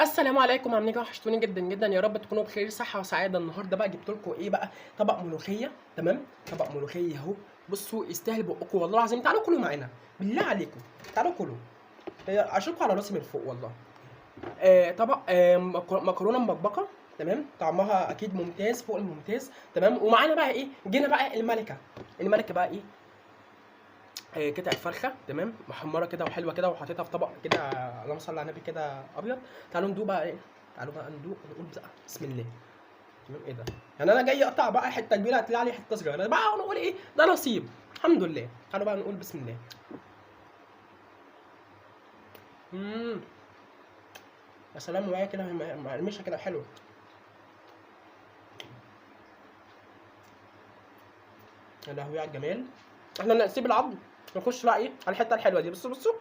السلام عليكم، عاملين ايه؟ وحشتوني جدا جدا، يا رب تكونوا بخير صحة وسعادة. النهارده بقى جبت لكم ايه بقى؟ طبق ملوخية. تمام، طبق ملوخية اهو. بصوا يستاهل بقكم والله العظيم. تعالوا كلوا معانا بالله عليكم، تعالوا كلوا، اشوفكم على راسي من فوق والله. طبق مكرونه مبكبكه، تمام، طعمها اكيد ممتاز فوق الممتاز. تمام، ومعانا بقى ايه؟ جينا بقى الملكة، الملكة بقى ايه؟ قطعه فرخة، تمام، محمرة كده وحلوه كده، وحاططها في طبق كده، اللهم صل على النبي، كده ابيض. تعالوا ندوق بقى ايه، تعالوا بقى ندوق ونقول بقى بسم الله. تمام، ايه ده؟ يعني انا جاي اقطع بقى حتة كبيرة هتطلع لي حتة صغيرة بقى، ونقول ايه ده؟ نصيب، الحمد لله. تعالوا بقى نقول بسم الله. يا سلام، وهي كده مقرمشه كده حلوة. يا لهوي على الجمال. احنا نسيب العظم نخش بقى ايه على الحتة الحلوة دي. بصوا بصوا.